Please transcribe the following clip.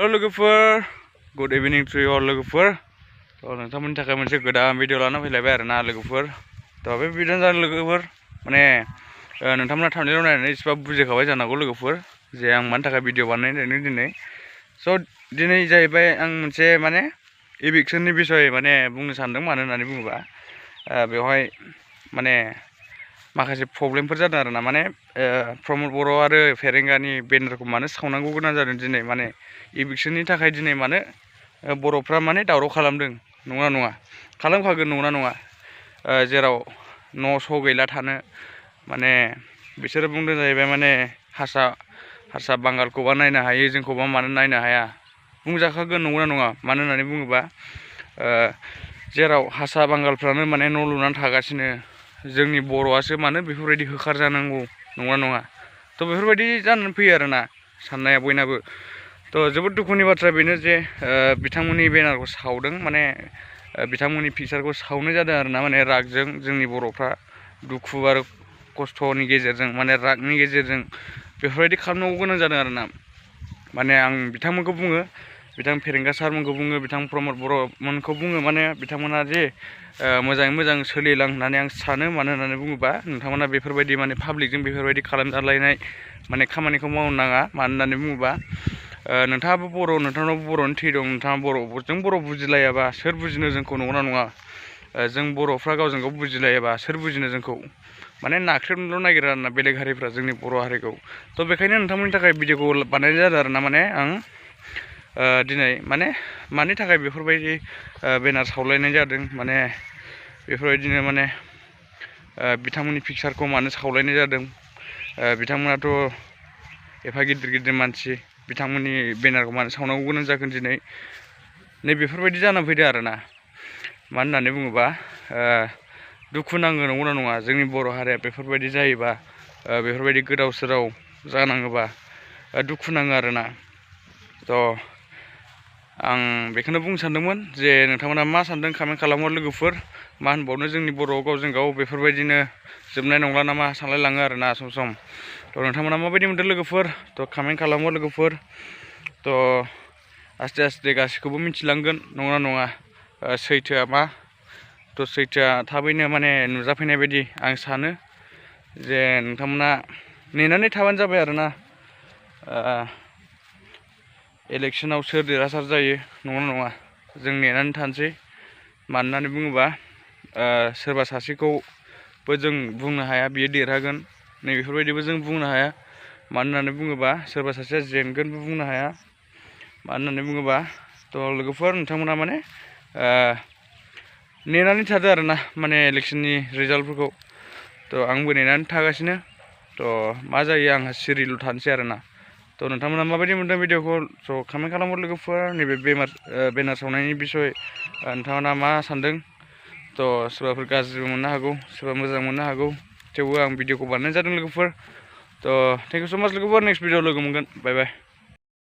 लोगोफोर good evening to all लोगोफोर नोंथांमोननि थाखाय मोनसे गोदान भिडिअ लाना फैलायबाय आरोना लोगोफोर बे भिडिअ जानो लोगोफोर माने नोंथांमोना थांनायाव नायनानै एसेबां बुजिखाबाय जानांगौ लोगोफोर जे आं मानि थाखाय भिडिअ बानायदों दिनै दिनै जाहैबाय आं मोनसे माने इभिक्सननि बिसय माने बुंनो सानदों मानो होननानै बुङोबा बेवहाय माने माखासे प्रब्लेमफोर जादों आरोना माने प्रमद बर' आरो फेरेंगानि बेनारखौ मानो सावनांगौ गोनां जादों दिनै माने इभिक्सननि थाखाय दिनै मानो बर'फ्रा माने दावराव खालामदों नङा नङा खालामखागोन नङा नङा जेराव न' स' गैला थानो माने बिसोरो बुंदों जाहैबाय माने हारसा बांगालखौबा नायनो हायो जोंखौबा मानो नायनो हाया बुंजाखागोन नङा नङा मानो होननानै बुङोबा जेराव हारसा बांगालफ्रानो माने न' लुनानै थागासिनो जोंनि बर'आसो मानो बेफोरबायदि होखार जानांगौ नङा नङा बेफोरबायदि जानानै फैयो आरोना साननाया बयनाबो जोबोद दुखुनि बाथ्रा बेनो जे बिथांमोननि बेनारखौ सावदों माने बिथांमोननि पिक्चारखौ सावनाय जादों आरोना माने रागजों जोंनि बर'फ्रा दुखु आरो खस्थ'नि गेजेरजों माने रागनि गेजेरजों बेफोरबायदि खालामनांगौ गोनां जादों आरोना माने आं बिथांमोनखौ बुङो बिथां फेरेंगा सारमोनखौ बुङो बिथां प्रमद बर'मोनखौ बुङो माने बिथांमोना जे मोजाङै मोजां सोलिलां होननानै आं सानो मानो होननानै बुङोबा नोंथांमोना बेफोरबायदि माने पाब्लिकजों बेफोरबायदि खालामजालायनाय माने खामानिखौ मावनो नाङा मानो होननानै बुङोबा नोंथाङाबो बर' नोंथांनावबो बर'नि थै दं नोंथाङा बर'जों बर' बुजिलायाबा सोर बुजिनो जोंखौ नंगौना नङा जों बर'फ्रा गावजों गाव बुजिलायाबा सोर बुजिनो जोंखौ माने नाख्रेबनोल' नागिरो आरोना बेलेग हारिफ्रा जोंनि बर' हारिखौ बेखायनो नोंथांमोननि थाखाय भिडिअखौ बानायनाय जादों आरोना माने आं दिनै माने मानि थाखाय बेफोरबायदि बेनार सावलायनाय जादों माने बेफोरबायदिनो माने बिथांमोननि पिक्चारखौ मानो सावलायनाय जादों बिथांमोनाथ' एफा गिदिर गिदिर मानसि बिथांमोननि बेनारखौ मानो सावनांगौ गोनां जागोन दिनै बेफोरबायदि जानानै फैदों आरोना मानो होननानै बुङोबा दुखु नाङो नंगौना नङा जोंनि बर' हारिया बेफोरबायदि जायोबा बेफोरबायदि गोदाव सोराव जानाङोबा दुखु नाङो आरोना आं बेखौनो बुंनो सानदोंमोन जे नोंथांमोना मा सानदों कमेन्ट खालामो लोगोफोर मा होनबावनो जोंनि बर'आव गावजों गाव बेफोरबायदिनो जोबनाय नंला नामा सानलायलाङो आरोना सम सम नोंथांमोना माबायदि मोनदों लोगोफोर कमेन्ट खालामो लोगोफोर आस्ते आस्ते गासैखौबो मिथिलांगोन नङा नङा सैथोआ मा सैथोआ थाबैनो माने नुजाफैनाय बायदि आं सानो जे नोंथांमोना नेनानै थाबानो जाबाय आरोना इलेक्सनाव सोर देरहासार जायो नङा नङा जों नेनानै थानोसै मानो होननानै बुङोबा सोरबा सासेखौबो जों बुंनो हाया बियो देरहागोन नैबेफोरबायदिबो जों बुंनो हाया मानो होननानै बुङोबा सोरबा सासेया जेनगोनबो बुंनो हाया मानो होननानै बुङोबा लोगोफोर नोंथांमोना माने नेनानै थादो आरोना माने इलेक्सननि रिजाल्टफोरखौ आंबो नेनानै थागासिनो मा जायो आंहा सिरिल' थानोसै आरोना नोंथांमोना माबायदि मोनदों भिडिअखौ कमेन्ट खालामहर लोगोफोर नैबे बेनार सावनायनि बिसय नोंथांमोना मा सानदों सोरबाफोर गाज्रिबो मोननो हागौ सोरबा मोजां मोननो हागौ थेवबो आं भिडिअखौ बानायनाय जादों लोगोफोर थेंक इउ स' माच लोगोफोर नेक्स्ट भिडिअ लोगो मोनगोन बाय बाय